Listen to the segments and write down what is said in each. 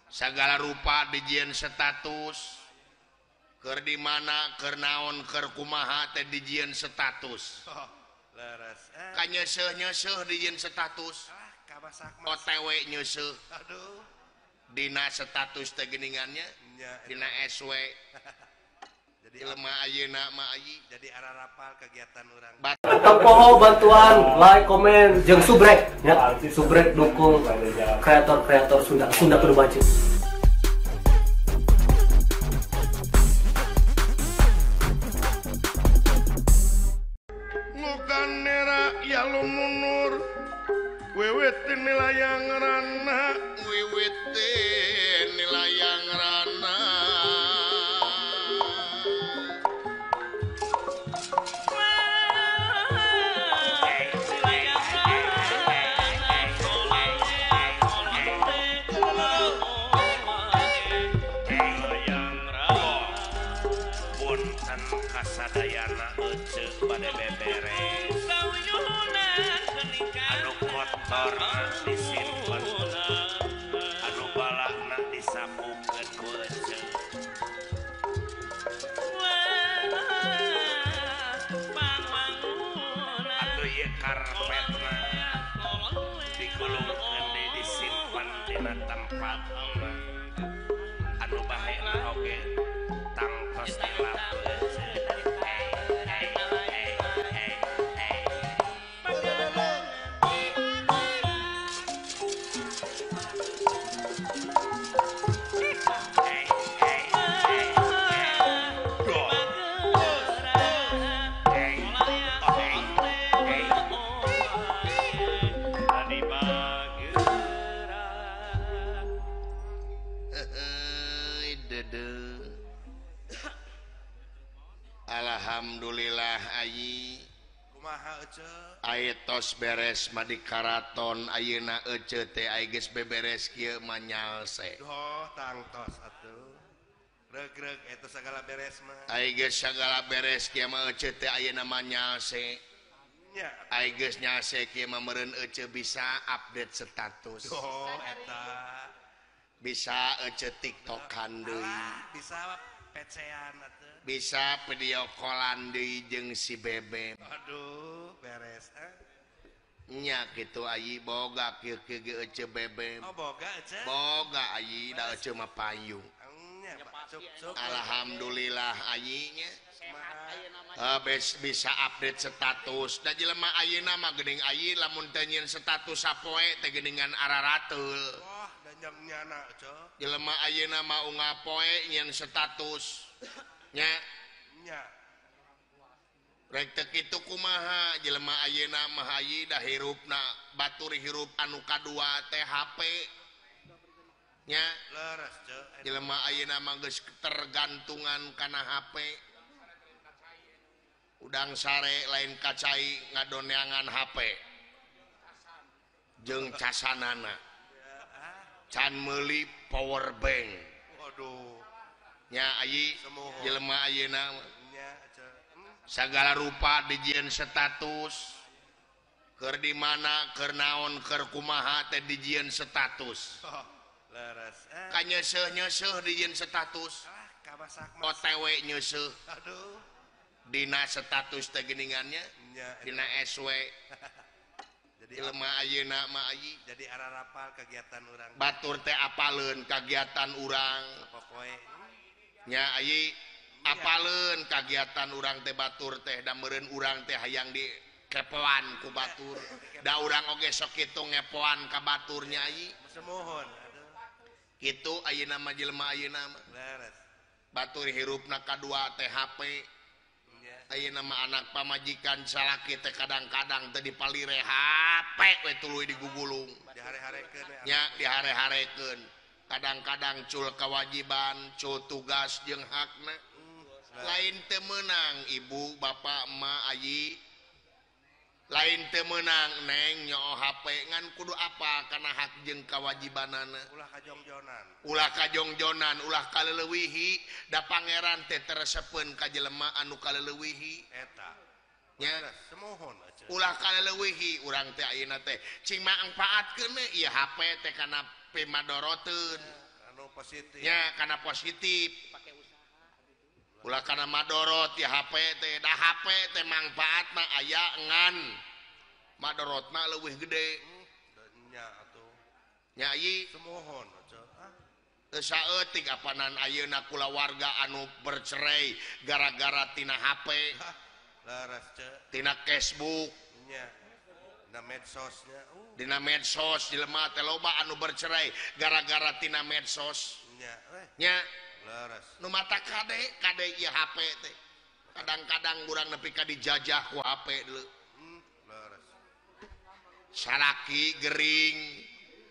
Segala rupa dijieun status. Keur di mana, keur naon, keur kumaha teh dijieun status. Oh, leres. Kanyeuseuh-nyeuseuh dijieun status. OTW nyeuseuh. Aduh. Dina status teh geuningannya, dina SW. Jadi lemah ayeuna mah ayi. Jadi ararapal kegiatan urang. Tempoho bantuan, like, komen, jeung subrek ya. Subrek dukung kreator-kreator Sunda, Sunda kudu maju. Ngukan nera ya lumunur wiwit nilayang rana, wiwit nilayang rana. Kasadayana ece bade beberes anu kotor disimpen anu balakna disapukeun ku ece atuh ieu karpetna digulungkeun deui disimpen dina tempatna anu bahena oge tangtos dilap. Alhamdulillah ayi ayi tos beres mah di karaton ayeuna ece teh ayi geus beberes kieu mah nyalse. Oh, tangtos atuh. Reug-reug eta sagala beres mah. Ayi geus sagala beres kieu mah ece teh ayeuna mah nyalse. Nya. Ayi geus nyalse kieu mah meureun ece bisa update status. Oh, eta. Bisa ece TikTokan deui. Bisa PC-an atuh. Bisa video callan deui jeung si Bebem. Aduh, beres eh. Nya kitu ayi boga kieu kieu ge ece Bebem. Oh, boga ece. Boga ayi da ece mah payung. Nya, alhamdulillah ayi nya. Bisa update status. Da jelema ayeuna mah geuning ayi lamun teu nyieun status sapoe teh geuningan ararateul. Wah, da nyana ece. Jelema ayeuna mah unggal poe nyieun status. Nya. Nya. Rek teu kitu kumaha jelema ayeuna mah ayi da hirupna batur hirup anu kadua teh HP. Nya. Leres ce. Jelema ayeuna mah geus tergantungan kana HP. Udang sare lain kacai ngadoneangan HP. Jeung casanana. Can meuli power bank. Waduh. Nya ayi jelema ayeuna sagala rupa dijieun status. Keur di mana, keur naon, keur kumaha teh dijieun status. Oh, leres. Kanyeuseuh-nyeuseuh dijieun status. OTW nyeuseuh. Aduh. Dina status teh geuningannya, dina SW. Jadi jelema ayeuna mah ayi jadi ararapal kegiatan urang. Batur teh apaleun kagiatan urang. Pokoe nya ayi apaleun kagiatan urang teh batur teh da meureun urang teh hayang di kepoan ku batur. Da urang oge sok kitu ngepoan ka batur nya ayi. Semohon aduh. Kitu ayeuna mah jelema ayeuna mah. Leres. Batur hirupna kadua teh HP. Ayeuna mah anak pamajikan salaki teh kadang-kadang teh dipalire HP we tuluy digugulung. Dihare-harekeun nya dihare-harekeun. Kadang-kadang cul kewajiban, cul tugas jeung hakna. Lain teu meunang ibu, bapak, emak, ayi. Lain teu meunang neng nyoo HP ngan kudu apa kana hak jeung kawajibanana. Ulah kajongjonan. Ulah kajongjonan, ulah kaleleuwihi, da pangeran teh teresepeun ka jelema anu kaleleuwihi. Eta. Nya semohon aja. Ulah kaleleuwihi urang teh ayeuna teh cing mangpaatkeun ieu HP teh kana pimadoroteun. Anu positif. Nya kana positif. Ulah kana madorot ya HP teh, da HP teh mangfaatna aya ngan madorotna leuwih gede. Nya atuh. Nya ieu semohon teu saeutik apanan ayeuna kulawarga anu bercerai gara-gara tina HP. Laras ce. Tina Facebook. Nya. Dina medsosnya. Dina medsos jelema teh loba anu bercerai gara-gara tina medsos. Nya. Nya. Laras. Nu mata kade kade ieu HP teh. Kadang-kadang urang nepi ka dijajah ku HP deuleu. Laras. Salaki gering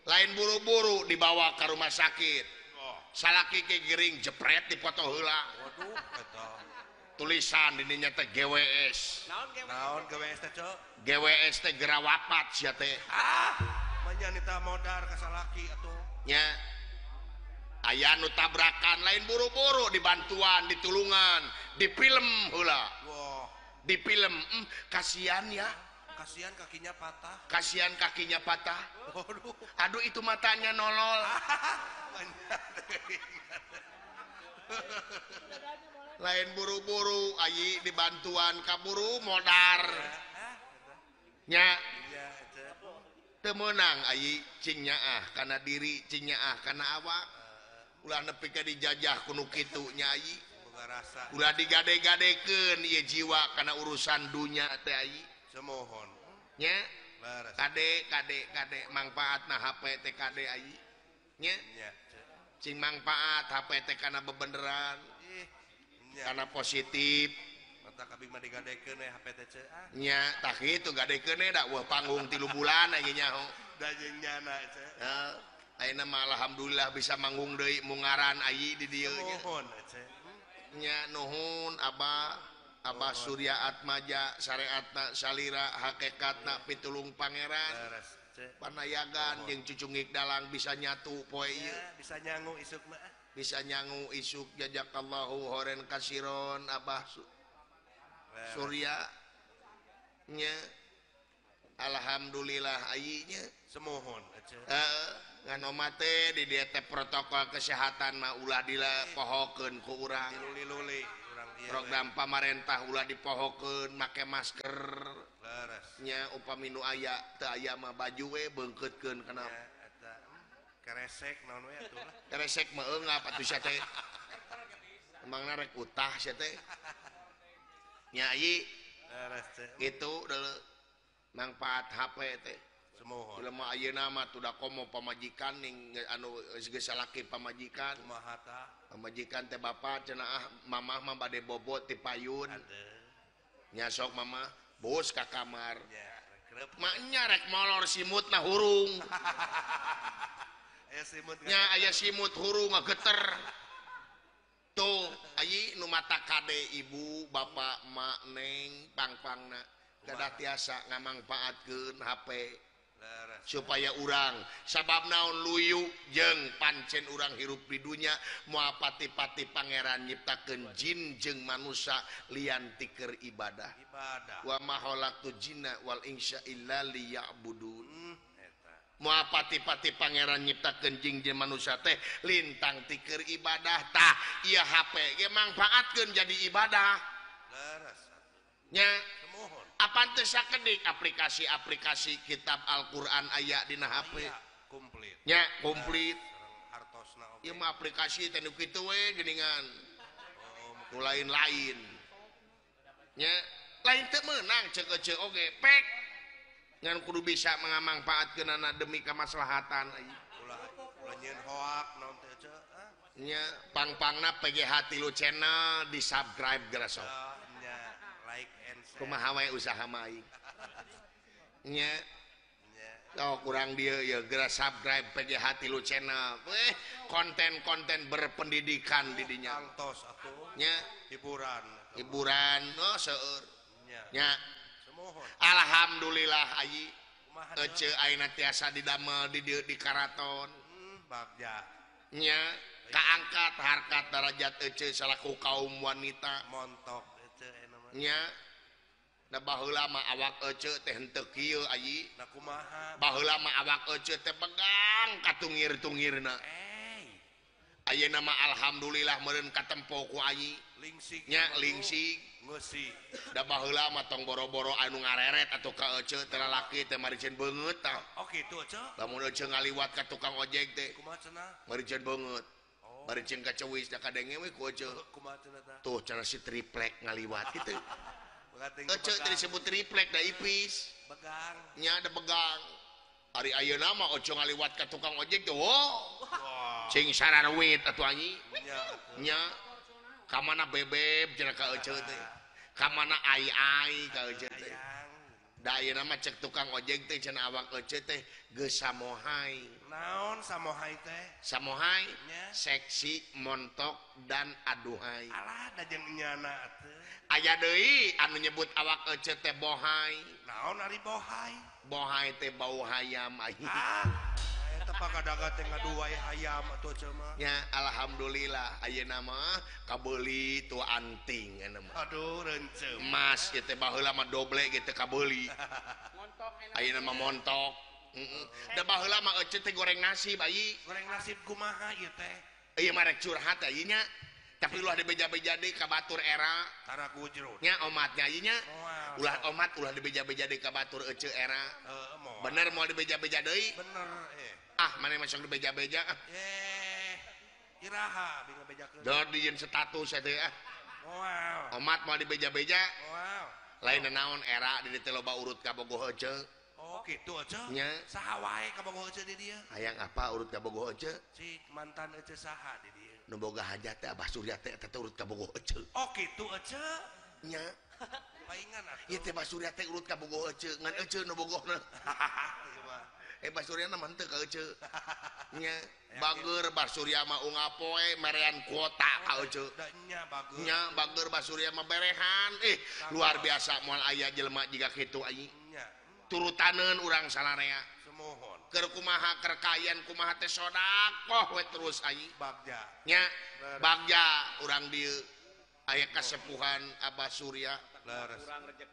lain buru-buru dibawa ke rumah sakit. Oh. Salaki ke gering jepret dipoto heula. Waduh eta. Tulisan dininya teh GWS. Naon GWS teh, Cok? GWS teh gera wapat sia teh. Ah, manya nita modar ka salaki atuh. Nya. Aya nu tabrakan lain buru-buru dibantuan, ditulungan, di film heula. Wah, di film kasihan ya. Kasihan kakinya patah. Kasihan kakinya patah. Waduh. Aduh itu matanya nolol. Lain buru-buru ayi dibantuan kaburu modar. Nya. Teu meunang ayi cing nyaah kana diri, cing nyaah kana awak. Ulah nepi ka dijajah ku nu kitu nya ayi. Ulah digade-gadekeun ieu jiwa kana urusan dunya teh ayi. Semohon. Nya. Kade kade kade mangfaatna HP teh kade ayi. Nya. Cing mangfaat HP teh kana bebeneran. Kana positif. Mata kabeh mah digadekeun we HP teh ce. Nya, tah kitu gadekeun we da weuh panggung 3 bulan aya nyaho. Da jeung nyana ce. Heeh. Ayeuna mah alhamdulillah bisa manggung deui mungaran ayi di dieu nya. Nuhun ce. Nya nuhun Abah, Abah Surya Atmaja syariatna salira hakikatna pitulung pangeran. Panayagan jeung cucungik dalang bisa nyatu poe ieu. Bisa nyangu isuk mah. Bisa nyangu isuk jazakallahu horen kasiron Abah Surya nya. Alhamdulillah ayi nya. Semohon heeh ngan omat teh di dieu teh protokol kesehatan mah ulah dipohokeun ku urang. Luli-luli urang ieu program pamarentah ulah dipohokeun make masker. Leres. Nya upami nu aya teu aya mah baju we beungkeutkeun kana. Eta keresek naon we atuh lah. Keresek mah eungap atuh sia teh. Emangna rek utah sia teh. Nya ieu leres teh. Kitu deuleu mangfaat HP teh. Semohon. Jelema ayeuna mah tuh komo pamajikan ning anu geus salaki pamajikan. Kumaha tah? Pamajikan teh bapa cenah ah mamah mah bade bobo ti payun. Nya sok mamah bos ka kamar. Maknya rek molor simutna hurung. Aya simut. Nya aya simut hurung ngageter. Tuh ayi nu mata kade ibu bapak emak neng pangpangna gadah tiasa ngamangpaatkeun HP supaya urang sabab naon luyu jeung pancen urang hirup di dunya moal pati-pati pangeran nyiptakeun jin jeung manusia lian ti keur ibadah. Wa ma khalaqtu jinna wal insa illa liya'budun. Moal pati-pati pangeran nyiptakeun jin jeung manusia teh lintang ti keur ibadah. Tah ieu HP ge mangfaatkeun jadi ibadah. Nya apaan teh sakedik aplikasi-aplikasi kitab Al-Qur'an aya dina HP komplit. Nya komplit. Ieu mah aplikasi teh nu kitu we geuningan. Nu lain-lain. Nya lain teu meunang ceuk-ceuk oge pek. Ngan kudu bisa ngamangpaatkeunana demi kamaslahatan. Ulah ulah nyieun hoak naon teh ceuk. Nya pang-pangna PGH 3 channel di-subscribe geura sok. Kumaha wae usaha mah aing. Nya. Oh kurang dieu ya geura subscribe PGH 3 channel. Konten-konten berpendidikan di dinya. Kantos atuh. Nya hiburan. Hiburan oh seueur. Nya. Alhamdulillah ayi. Ece ayeuna tiasa didamel di dieu di karaton. Bagja. Nya kaangkat harkat darajat ece salaku kaum wanita. Montok ece ayeuna mah. Nya. Da baheula mah awak ece teh henteu kieu ayi. Da kumaha? Baheula mah awak ece teh pegang katungir-tungirna. Ayeuna mah alhamdulillah meureun katempo ku ayi lingsig nya lingsig ngeusi da baheula mah tong boro-boro anu ngareret atuh ka ece teh lalaki teh mariceun beungeut tah. Oh kitu ece. Lamun ece ngaliwat ka tukang ojek teh kumaha cenah? Mariceun beungeut. Oh. Mariceun ka ceuwis da kadenge we ku ece. Kumaha cenah tah? Tuh cenah si triplek ngaliwat kitu. Ece teh disebut triplek da ipis. Begang. Nya da begang. Ari ayeuna mah oce ngaliwat ka tukang ojek teh oh. Cing sararwit atuh anjing. Nya ka mana bebeb cenah ka ece teh. Ka mana ai-ai ka ece teh. Da ayeuna mah cek tukang ojek teh cenah awak ece teh geus samohai. Naon samohai teh? Samohai seksi, montok dan aduhai. Alah da jeung nyana atuh. Aya deui anu nyebut awak ece teh bohai. Naon ari bohai? Bohai teh bau hayam aing. Ah. Eta pagadaga teh ngaduai hayam atuh ece mah. Nya alhamdulillah ayeuna mah kabeuli tu anting ayeuna mah. Aduh reunceum. Emas ieu teh baheula mah doble ge teh kabeuli. Montok ayeuna mah montok. Heeh. Da baheula mah ece teh goreng nasi bayi. Goreng nasib kumaha ieu teh? Ieu mah rek curhat ieu nya. Tapi ulah dibeja-beja deui ka batur era. Tara gujrut. Nya omatnya ieu nya. Ulah omat ulah dibeja-beja deui ka batur ece era. Heeh, moal. Bener moal dibeja-beja deui? Bener eh. Ah, mana masuk dibeja-beja ah. Eh, iraha bi ngabejakeun. Dor dijieun status eta ah. Moal. Omat moal dibeja-beja. Moal. Lain naon era di dieu teh loba urut ka bogoh ece. Oh, kitu ece. Nya. Saha wae ka bogoh ece di dieu? Hayang apa urut ka bogoh ece? Cik mantan ece saha di dieu? Nu boga hajat teh Abah Surya teh eta teh urut ka bogoh ece. Oh, kitu ece. Nya. Paingan atuh. Ieu teh Abah Surya teh urut ka bogoh ece, ngan ece nu bogohna. Bah Surya mah henteu ka ece. Nya bager Bah Surya mah unggal poe merean kuota ka ece. Nya bager. Nya bager Bah Surya mah berehan. Luar biasa moal aya jelema jiga kitu anjing. Nya. Turutaneun urang salarea. Semohon. Keur kumaha keur kaayaan kumaha teh sodakoh we terus anjing. Bagja. Nya bagja urang dieu aya kasepuhan Abah Surya. Leres.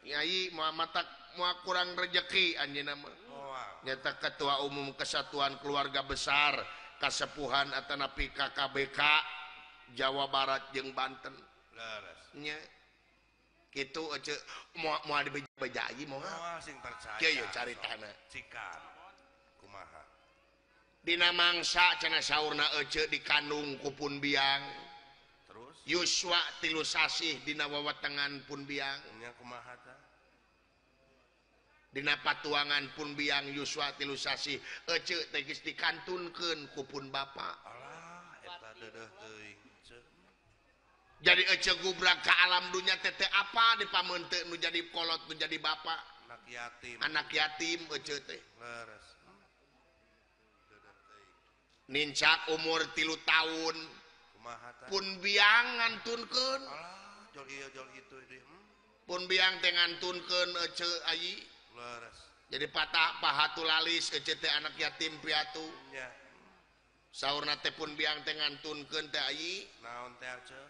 Nyai moal matak moal kurang rejeki anjeunna mah. Nyata Ketua Umum Kesatuan Keluarga Besar Kasepuhan atanapi KKBK Jawa Barat jeung Banten. Leres. Nya kitu ece moal dibeja-beja ieu moal. Moal sing percaya. Kieu caritana. Cikan. Kumaha? Dina mangsa cenah saurna ece dikandung ku pun biang. Terus yuswa 3 sasih dina wawatengan pun biang. Nya kumaha tah? Dina patuangan pun biang yuswa 3 sasih ece teh geus dikantunkeun ku pun bapa. Alah eta deudeuh teuing ceu. Jadi ece gubrak ka alam dunya teh teh apa dipameunteun nu jadi kolot nu jadi bapa. Anak yatim. Anak yatim ece teh. Leres. Deudeuh teuing. Nincak umur 3 tahun. Kumaha tah? Pun biang ngantunkeun. Alah jol ieu jol itu deui. Pun biang teh ngantunkeun ece ayi. Leres. Jadi patah pahatu lalis ece teh anak yatim piatu. Nya. Saurna teh pun biang teh ngantunkeun teh ayi. Naon teh ece?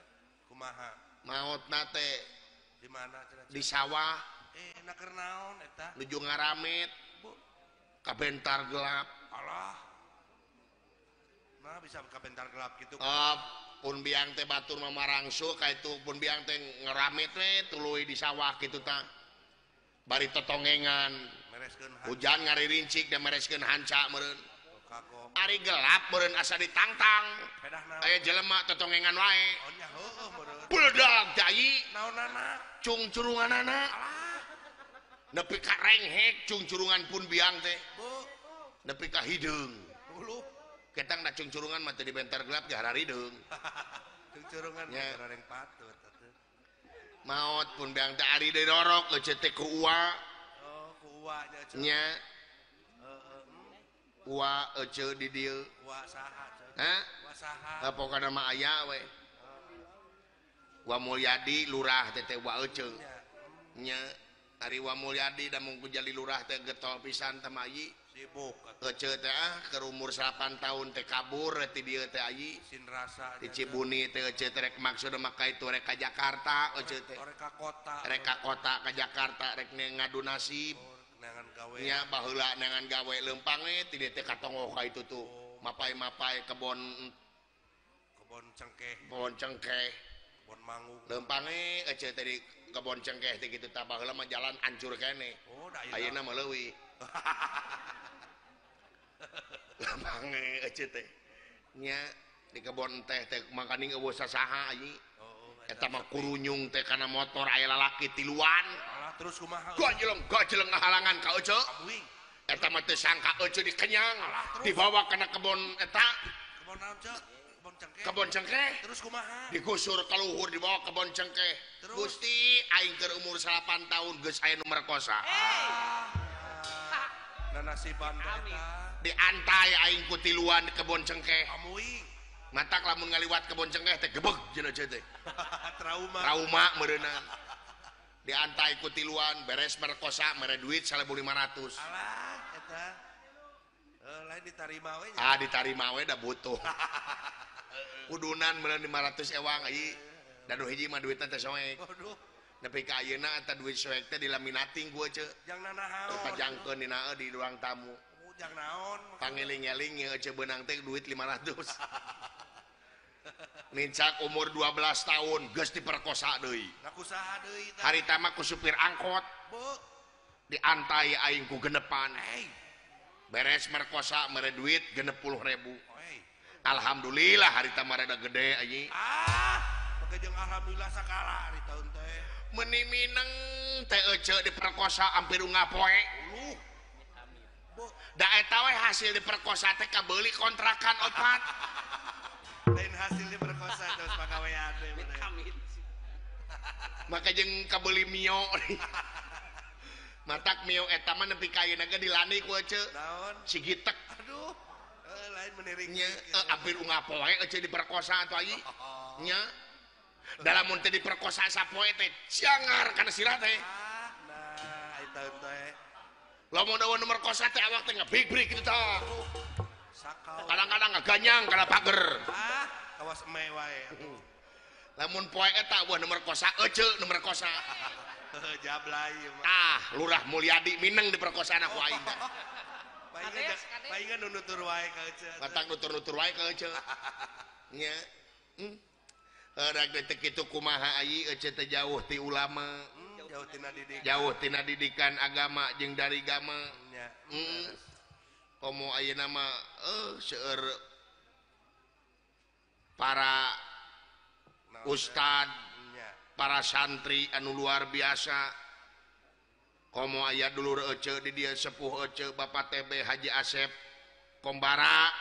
Kumaha? Maotna teh di mana cenah? Di sawah. Na keur naon eta? Nuju ngaramet. Bu. Kabentar gelap. Alah. Nah bisa kabentar gelap gitu. Pun biang teh batur mah marangsul ka itu pun biang teh ngeramet we tuluy di sawah kitu tah. Bari totongengan. Hujan ngaririncik dan mereskeun hanca meureun. Ari gelap meureun asa ditangtang. Aya jelema totongengan wae. Beledag teh naonana? Cungcurunganana. Nepi ka renghek cungcurungan pun biang teh. Nepi ka hideung. Ketang da cungcurungan mah teu dibentar gelap ge hararideung. Cungcurungan mah rareng patut atuh. Maot pun biang teh ari deui rorok ece teh ku uwa. Oh, ku uwa nya ece. Nya. Heeh. Uwa ece di dieu. Uwa saha ece? Hah? Uwa saha? Pokona mah aya we. Wa Mulyadi lurah teh teh wa ece. Nya. Ari Wa Mulyadi da mung ku jadi lurah teh getol pisan teh mah ayi. Sibuk atuh. Ece teh ah keur umur 8 tahun teh kabur ti dieu teh ayi. Sin rasa di Cibuni teh ece teh rek maksudna mah ka itu rek ka Jakarta ece teh. Rek ka kota. Rek ka kota ka Jakarta rek ngadu nasib. Neangan gawe. Nya baheula neangan gawe leumpang we ti dieu teh ka tonggoh ka itu tuh. Mapai-mapai kebon Kebon cengkeh. Kebon cengkeh. Kebon manggung. Leumpange ece teh di kebon cengkeh teh kitu tah baheula mah jalan hancur keneh. Oh, da ayeuna mah leuwih. Lampange ece teh. Nya di kebon teh teh makaning eueuh sasaha anjing. Eta mah kurunyung teh kana motor aya lalaki tiluan. Alah terus kumaha? Gojleng ngahalangan ka ece. Eta mah teu sangka ece dikenyang, dibawa kana kebon eta. Kebon naon, Cek? Kebon cengkeh. Kebon cengkeh. Terus kumaha? Digusur ka luhur dibawa kebon cengkeh. Terus? Gusti aing keur umur 8 tahun geus aya nu merkosa. Nah nasiban teh eta. Diantai aing ku tiluan di kebon cengkeh. Amuing. Matak lamun ngaliwat kebon cengkeh teh gebeg jeung ece teh. Trauma. Trauma meureunna. Diantai ku tiluan beres merkosa mere duit 1.500. Alah eta. Lain ditarima we nya. Ah ditarima we da butuh. Kudunan meureun 500 ewang ieu. Da nu hiji mah duitna teh soek. Waduh. Nepi ka ayeuna eta duit soek teh dilaminating ku ece. Jang nanaon? Dipajangkeun dina di ruang tamu. Jang naon? Pangeling-eling ieu ece beunang teh duit 500. Nincak umur 12 tahun geus diperkosa deui. Lah ku saha deui tah? Harita mah ku supir angkot. Bu. Diantai aing ku genepan. Hey. Beres merkosa mere duit 60.000. Hey. Alhamdulillah harita mah rada gede anjing. Ah, make jeung alhamdulillah sakala ari taun teh. Meuni mineng teh ece diperkosa hampir unggal poe. Uluh. Bu. Da eta we hasil diperkosa teh kabeuli kontrakan opat. Lain hasil diperkosa terus pagawean teh. Maka jeung kabeuli Mio. Matak Mio eta mah nepi ka ayeuna ge dilani ku ece. Naon? Si gitek. Aduh. Lain meniring. Nya hampir unggal poe ece diperkosa atuh ayi. Nya. Da lamun teh diperkosa sapoe teh ciangar kana sirah teh. Ah, nah eta teh. Lamun eueuh nu merkosa teh awak teh ngabrik-brik kitu tah. Sakau. Kadang-kadang ngaganyang kana pager. Ah, kawas eme wae. Lamun poe eta eueuh nu merkosa ece nu merkosa. Jablay ieu mah. Tah, Lurah Mulyadi mineng diperkosana ku aing teh. Paingan nu nutur wae ka ece. Batang nutur-nutur wae ka ece. Nya. Rek teh kitu kumaha ayi ece teh jauh ti ulama. Jauh tina didikan. Jauh tina didikan agama jeung dari gama. Nya. Komo ayeuna mah seueur para ustad, para santri anu luar biasa. Komo aya dulur ece di dieu sepuh ece Bapak TB Haji Asep Kombara.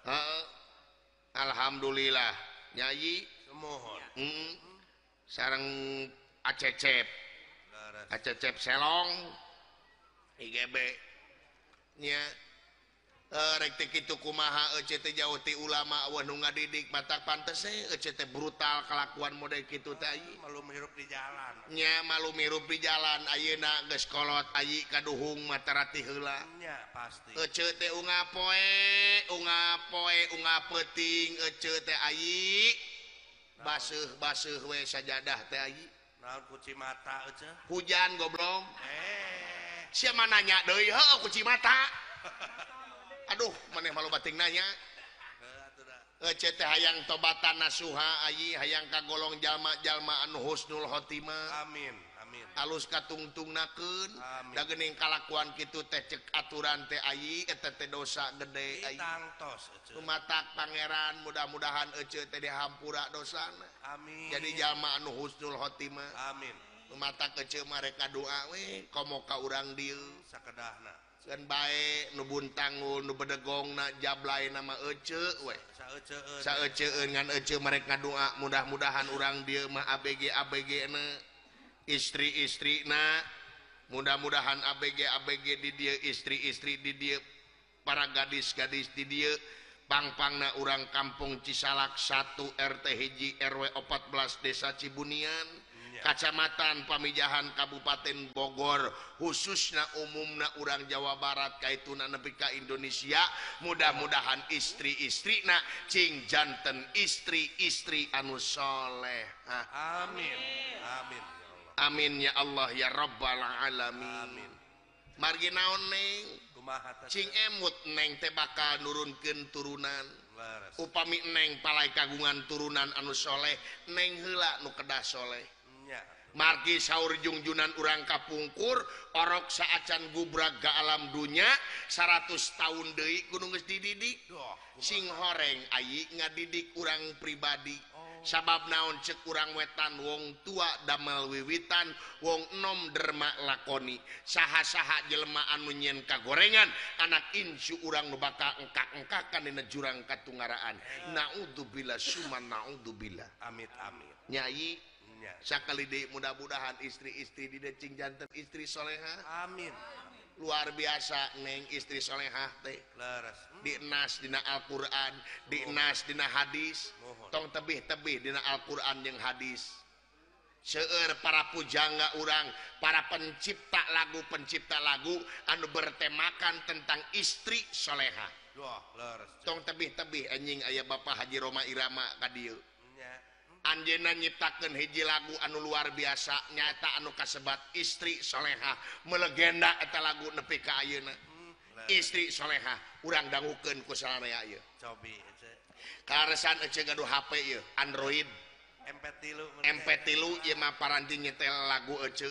Heeh. Alhamdulillah nyai Semohon. Sareng Acecep. Acecep Selong IGB nya. Rek teh kitu kumaha ece teh jauh ti ulama eueuh nu ngadidik matak pantes ece teh brutal kalakuan model kitu teh ayi. Malu mirup di jalan. Nya malu mirup di jalan ayeuna geus kolot ayi kaduhung matarati heula. Nya pasti. Ece teh unggal poe, unggal poe, unggal peuting ece teh ayi. Baseuh-baseuh we sajadah teh ayi. Naon kuci mata ece? Hujan goblok. Sia mah nanya deui heuh kuci mata. Aduh, maneh malu bating nanya. Ece teh hayang tobatan nasuha ayi, hayang kagolong jalma-jalma anu husnul khotimah. Amin, amin. Alus katungtungnakeun, da geuning kalakuan kitu teh cek aturan teh ayi, eta teh dosa gede ayi. Ditangtos ece. Tumatak pangeran mudah-mudahan ece teh dihampura dosana. Amin. Jadi jalma anu husnul khotimah. Amin. Tumatak ece mereka doa we komo ka urang dieu sakedahna. Kan bae nu buntangun nu bedegongna jablay nama ece we. Saeuceun ngan ece mereka doa mudah-mudahan urang dieu mah ABG ABG na istri-istrina mudah-mudahan ABG ABG di dieu istri-istri di dieu para gadis-gadis di dieu pangpangna urang kampung Cisalak 1 RT hiji RW 14 Desa Cibunian Kacamatan Pamijahan Kabupaten Bogor khususna umumna urang Jawa Barat kaituna nepi ka Indonesia mudah-mudahan istri-istrina cing janten istri-istri anu soleh. Amin. Amin ya Allah. Amin ya Allah ya Rabbal alamin. Amin. Margi naon neng? Kumaha teh? Cing emut neng teh bakal nurunkeun turunan. Upami neng palai kagungan turunan anu soleh neng heula nu kedah soleh. Margi saur jungjunan urang kapungkur orok saacan gubrag ka alam dunya 100 tahun deui kudu geus dididik. Sing horeng ayi ngadidik urang pribadi. Sabab naon cek urang wetan wong tua damel wiwitan wong enom derma lakoni saha-saha jelema anu nyieun kagorengan anak incu urang nu bakal engkak-engkakan dina jurang katungaraan. Naudzubillah summa naudzubillah. Amit amit. Nyai sakali deui mudah-mudahan istri-istri di dieu cing janten istri soleha. Amin. Luar biasa neng istri solehah teh. Dienas dina Al-Qur'an, dienas dina hadis, tong tebih-tebih dina Al-Qur'an jeung hadis. Seueur para pujangga urang, para pencipta lagu anu bertemakan tentang istri solehah. Tong tebih-tebih anjing aya Bapak Haji Rhoma Irama ka dieu. Anjeunna nyiptakeun hiji lagu anu luar biasa nyata anu kasebat istri solehah melegenda eta lagu nepi ka ayeuna. Istri solehah urang dangukeun ku salanaya ieu. Cobi karesan ece gaduh HP ieu Android MP3 MP3 ieu mah paranti nyetel lagu ece.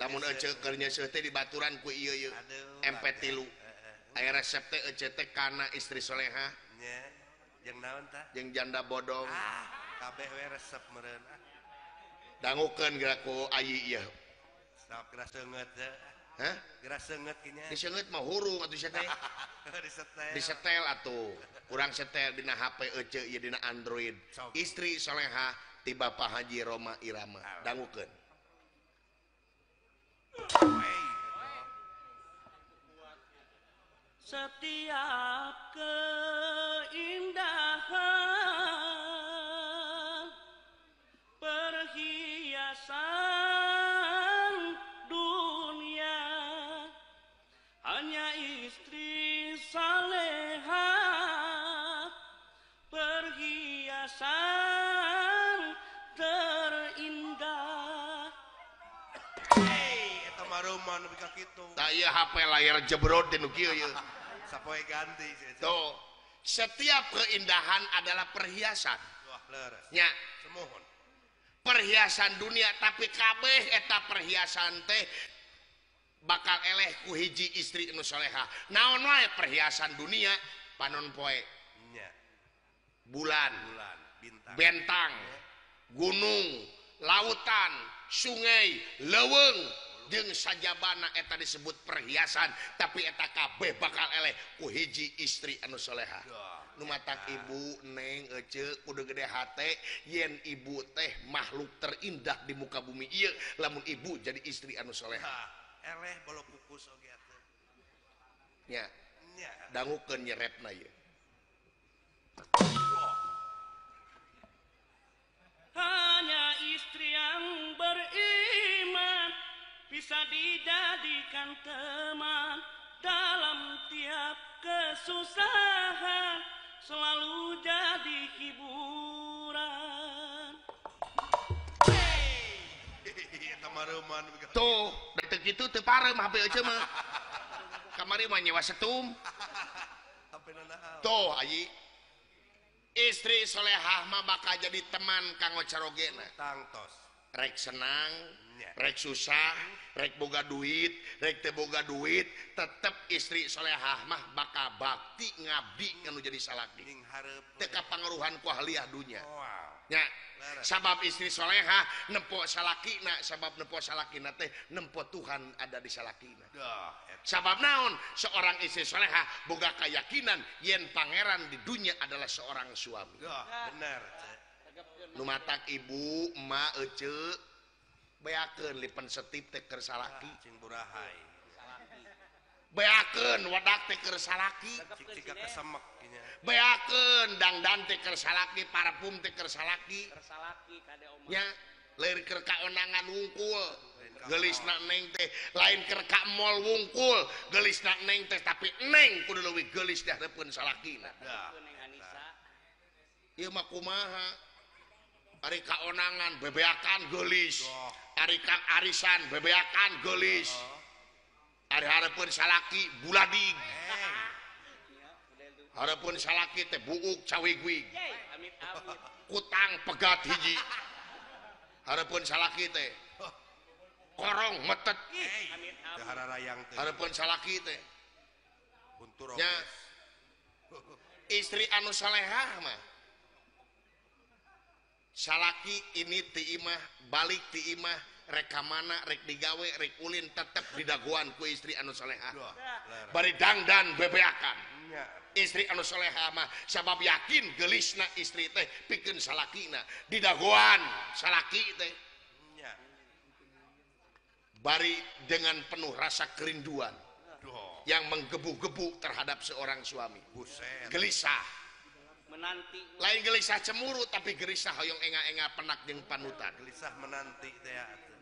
Lamun ece keur nyeuseuh teh dibaturan ku ieu ieu MP3. Aya resep teh ece teh kana istri solehah nya jeung naon tah? Jeung janda bodong. Kabeh we resep meureun. Dangukeun geura ku ayi ieu. Sok geura seungeut teh. Hah? Geura seungeut kinya. Diseungeut mah hurung atuh sia teh. Disetel. Disetel atuh. Urang setel dina HP ece ieu dina Android. Istri solehah ti Bapak Haji Rhoma Irama. Dangukeun. Setiap keindahan perhiasan dunia hanya istri saleha perhiasan terindah. Hey, eta mah reuman nepi ka kitu. Tah ieu HP layar jebrot di nu kieu ieu. Sapoe ganti. Tuh, setiap keindahan adalah perhiasan. Wah, leres. Nya, semohon. Perhiasan dunia tapi kabeh eta perhiasan teh bakal eleh ku hiji istri nu soleha. Naon wae perhiasan dunia panon poe. Nya. Bulan, bulan, bintang, bentang, gunung, lautan, sungai, leuweung jeung sajabana eta disebut perhiasan tapi eta kabeh bakal eleh ku hiji istri anu soleha. Nu matak ibu neng ece kudu gede hate yen ibu teh makhluk terindah di muka bumi ieu lamun ibu jadi istri anu soleha. Eleh bolo kukus oge atuh. Nya. Dangukeun nyerepna ieu. Hanya istri yang beriman bisa dijadikan teman dalam tiap kesusahan selalu jadi hiburan. Tuh, detik itu teu parem HP ece mah. Kamari mah nyewa setum. Tuh, ayi. Istri solehah mah bakal jadi teman kanggo carogena. Tangtos. Rek senang, rek susah, rek boga duit, rek teu boga duit, tetep istri solehah mah bakal bakti ngabdi anu jadi salaki. Teu kapangaruhan ku ahliah dunya. Nya, sabab istri solehah nempo salakina, sabab nempo salakina teh nempo Tuhan ada di salakina. Sabab naon seorang istri solehah boga keyakinan yen pangeran di dunia adalah seorang suami. Bener. Nu matak ibu emak ece beakeun lipen setip teh keur salaki. Cing burahai. Beakeun wedak teh keur salaki. Cik ciga kesemek nya. Beakeun dangdan teh keur salaki, parfum teh keur salaki. Keur salaki kade omah. Nya, lain keur kaonangan wungkul. Geulisna neng teh lain keur ka mall wungkul, geulisna neng teh tapi neng kudu leuwih geulis di hareupeun salakina. Ieu mah kumaha? Ari kaonangan bebeakan geulis. Ari ka arisan bebeakan geulis. Ari hareupeun salaki buladig. Hareupeun salaki teh buuk cawigwig. Kutang pegat hiji. Hareupeun salaki teh korong metet. Hareupeun salaki teh nya istri anu salehah mah salaki ini ti imah balik ti imah rek ka mana rek digawe rek ulin tetep didagoan ku istri anu salehah bari dangdan bebeakan istri anu salehah mah sabab yakin geulisna istri teh pikeun salakina didagoan salaki teh bari dengan penuh rasa kerinduan yang menggebu-gebu terhadap seorang suami. Buset. Gelisah menanti, lain gelisah cemburu tapi gelisah hoyong enga-enga penak jeung panutan. Gelisah menanti teh atuh.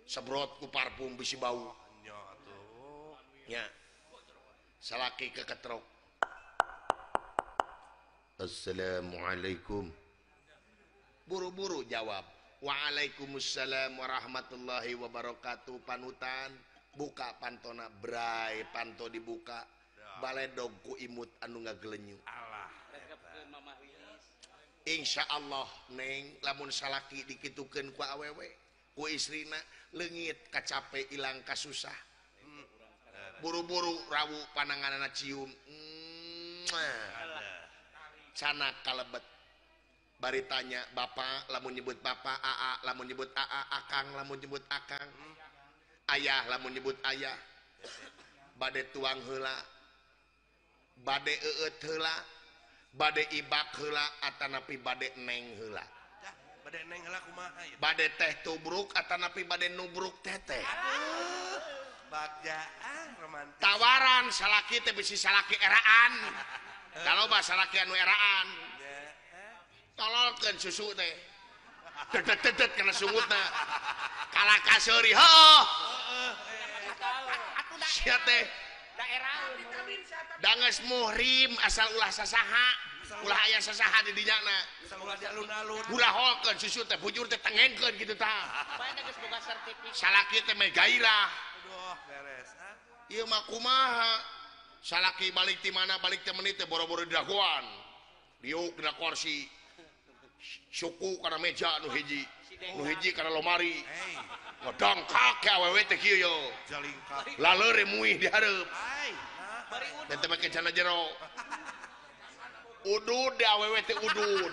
Sebrot ku parfum bisi bau. Nya atuh. Nya. Salaki keketrok. Assalamualaikum. Buru-buru jawab. Waalaikumsalam warahmatullahi wabarakatuh. Panutan buka pantona bray panto dibuka baledog ku imut anu ngagelenyu. Alah. Insya Allah neng lamun salaki dikitukeun ku awewe ku istrina leungit kacape ilang kasusah. Buru-buru rawu pananganana cium. Canak kalebet. Bari tanya bapak lamun nyebut bapak, aa lamun nyebut aa, akang lamun nyebut akang, ayah lamun nyebut ayah. Bade tuang heula, bade eueut heula, bade ibak heula atanapi bade neng heula. Bade neng heula kumaha ieu? Bade teh tubruk atanapi bade nubruk teteh. Bagja romantis. Tawaran salaki teh bisi salaki eraan. Kalau bah salaki anu eraan. Tololkeun susu teh. Dedet-dedet kana sungutna. Kalah kaseuri heuh. Sia teh danges muhrim asal ulah sasaha, ulah aya sasaha di dinyana. Asal ulah di alun-alun. Ulah holkeun susu teh bujur teh tengengkeun kitu tah. Bae geus boga sertifikat. Salaki teh meh gairah. Aduh, beres ah. Ieu mah kumaha? Salaki balik ti mana balik ti menit teh boro-boro didagoan. Diuk dina kursi. Suku kana meja nu hiji, nu hiji kana lomari. Ngodongkak ka awewe teh kieu yo. Laleure muih di hareup. Dan teh make cana jero. Udud di awewe teh udud.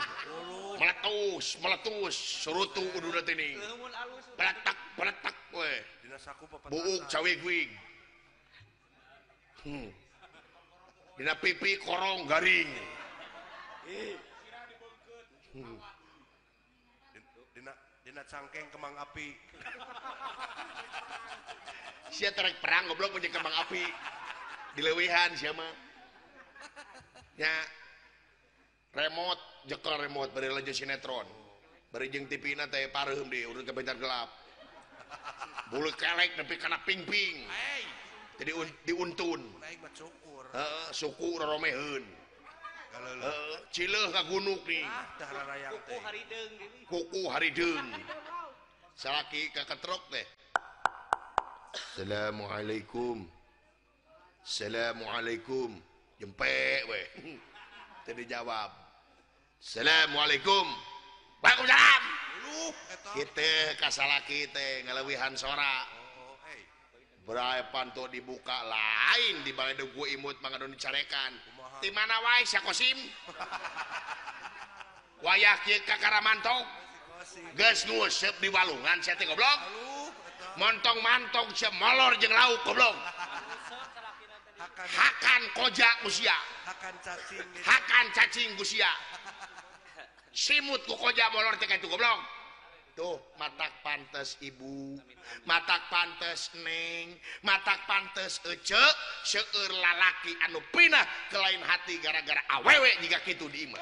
Meletus, meletus, surutu ududna teh ning. Peletak, peletak we. Dina saku papatasan. Buuk cawigwig. Dina pipi korong garing. Dina cangkeng kembang api. Sia terek perang goblok punya kembang api. Dileuwihan sia mah. Nya remote jekel remote bari lanjut sinetron. Bari jeung TV na teh pareuheum deui urut ka bentar gelap. Bulu kelek nepi kana ping-ping. Jadi diuntun. Naik mah cukur. Heeh, suku roromeheun. Cileuh ka gunuk nih. Kuku harideung. Kuku harideung. Salaki ka ketrok teh. Assalamualaikum. Assalamualaikum. Jempe we. Teu dijawab. Assalamualaikum. Waalaikumsalam. Kitu ka salaki teh ngaleuwihan sora. Bray panto dibuka lain di baledo gue imut mangadon dicarekan. Di mana wae sia Kosim? Wayah kieu ka Karamantog. Geus nguseup di walungan sia teh goblok. Montong-mantong sia molor jeung lauk goblok. Hakan koja ku sia. Hakan cacing. Hakan cacing ku sia. Simut ku koja molor teh kaitu goblok. Tuh, matak pantes ibu, matak pantes neng, matak pantes ece, seueur lalaki anu pinah ke lain hati gara-gara awewe jika kitu di imah.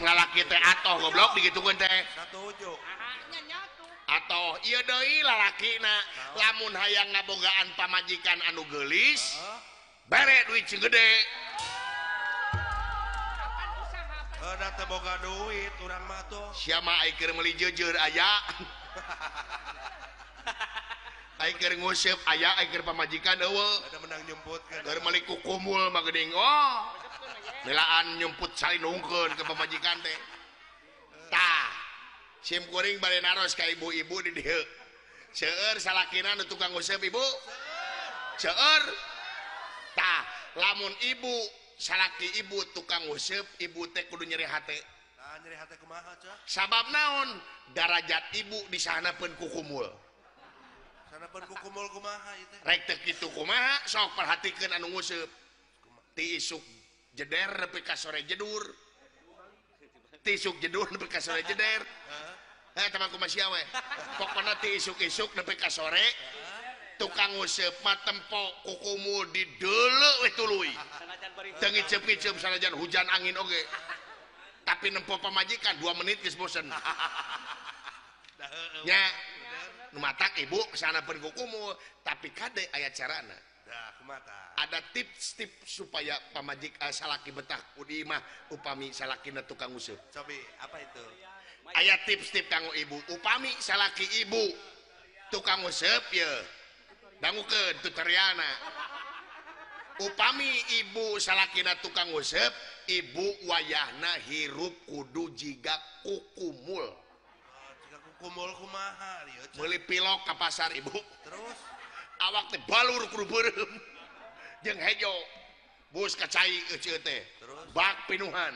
Lalaki teh atoh goblok digitukeun teh. Satuju. Atoh ieu deui lalakina lamun hayang ngabogaan pamajikan anu geulis, bere duit sing gede. Da teu boga duit urang mah tuh. Sia mah ai keur meuli jeujeur aya. Ai keur nguseup aya ai keur pamajikan eueuh. Ada menang nyumput kan. Keur meuli kukumul mah geuning. Oh. Belaan nyumput salinungkeun ke pamajikan teh. Tah. Sim kuring bade naros ka ibu-ibu di dieu. Seueur salakina nu tukang nguseup ibu. Seueur. Tah, lamun ibu salaki ibu tukang nguseup, ibu teh kudu nyeri hate. Nah, nyeri hate kumaha, Cak? Sabab naon? Darajat ibu di sahanapeun kukumul. Sahanapeun kukumul kumaha ieu teh? Rek teu kitu kumaha? Sok perhatikeun anu nguseup. Ti isuk jeder nepi ka sore jedur. Ti isuk jedur nepi ka sore jeder. Heh, teman kumaha sia we. Pokona ti isuk-isuk nepi ka sore tukang nguseup mah tempo kukumul di deuleu we tuluy. Teu ngiceup-ngiceup sanajan hujan angin oge. Tapi nempo pamajikan 2 menit geus bosen. Nya nu matak ibu sanapeun kukumul, tapi kade aya carana. Ada tips-tips supaya pamajik salaki betah di imah upami salakina tukang nguseup. Cobi, apa itu? Aya tips-tips kanggo ibu. Upami salaki ibu tukang nguseup ye. Dangukeun tutorialna. Upami ibu salakina tukang nguseup, ibu wayahna hirup kudu jiga kukumul. Jiga kukumul kumaha ieu? Meuli pilok ka pasar ibu. Terus awak teh balur kudu beureum jeung hejo. Bus ka cai euceut teh. Bak pinuhan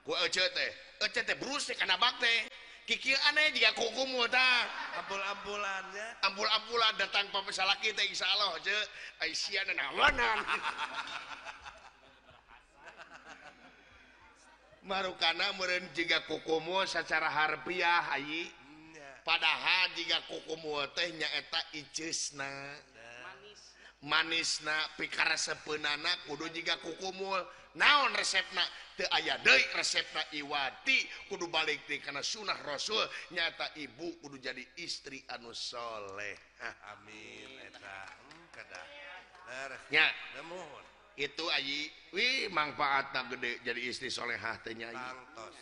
ku euceut teh. Euceut teh brus teh kana bak teh. Kikieu aneh jiga kukumul tah. Ampul-ampulannya. Ampul-ampulan datang salaki teh insyaallah ce ai sia naonan. Marukana meureun jiga kukumul sacara harfiah ayi. Padahal jiga kukumul teh nyaeta iceusna. Manisna pikaresepeunana kudu jiga kukumul. Naon resepna? Teu aya deui resepna iwati kudu balik deui kana sunah Rasul nyata ibu kudu jadi istri anu soleh. Amin eta. Kada. Leres. Nya. Nuhun. Itu ayi wih mangfaatna gede jadi istri solehah teh nya.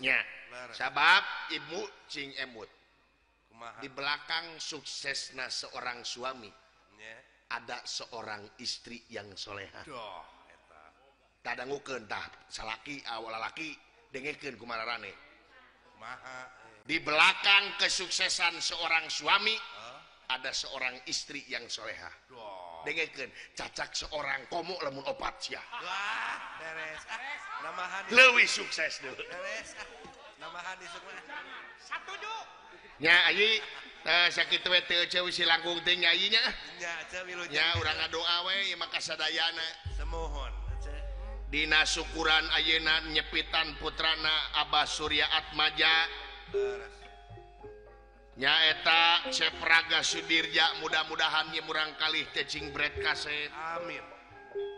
Nya. Sabab ibu cing emut. Kumaha? Di belakang suksesna seorang suami ada seorang istri yang solehah. Doh. Tadangukeun tah salaki awal lalaki dengekeun kumararane. Kumaha? Di belakang kesuksesan seorang suami ada seorang istri yang solehah. Dengekeun cacak seorang komo lamun opat sia. Wah, beres. Namahan leuwih sukses deui. Beres. Namahan isuk mah. Satuju. Nya ayi sakitu we teu euceu si langkung teh nya ayi nya. Nya eceu wilujeng. Nya urang ngadoa we ieu mah kasadayana. Semohon. Dina syukuran ayeuna nyepitan putrana Abah Surya Atmaja nyaeta Cepraga Sudirja mudah-mudahan ye murang kalih teh cing bret kasep. Amin.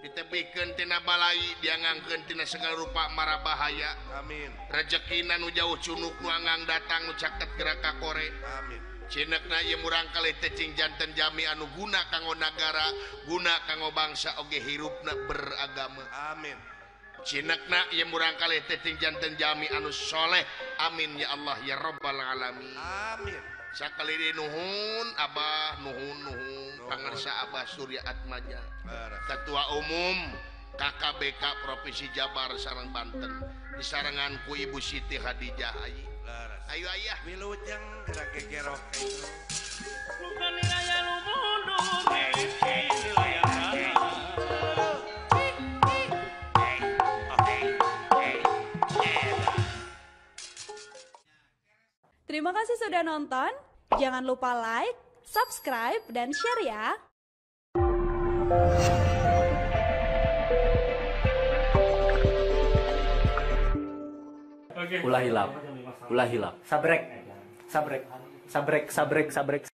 Ditebikeun tina balai diangangkeun tina segala rupa mara bahaya. Amin. Rezekina nu jauh cunuk nu anggang datang nu caket gerak ka kore. Amin. Cinekna ieu murang kalih teh cing janten jami anu guna kanggo nagara, guna kanggo bangsa oge hirupna beragama. Amin. Cinekna ieu murang kalih teh cing janten jami anu soleh. Amin ya Allah ya Rabbal alamin. Amin. Sakali deui nuhun Abah, nuhun nuhun pangersa Abah Surya Atmaja. Ketua Umum KKBK Provinsi Jabar sareng Banten disarengan ku Ibu Siti Khadijah Ayi. Ayo ayah wilujeng gerak gegerok itu. Terima kasih sudah nonton. Jangan lupa like, subscribe, dan share ya. Ulah hilap. Ulah hilap. Sabrek. Sabrek. Sabrek, sabrek, sabrek.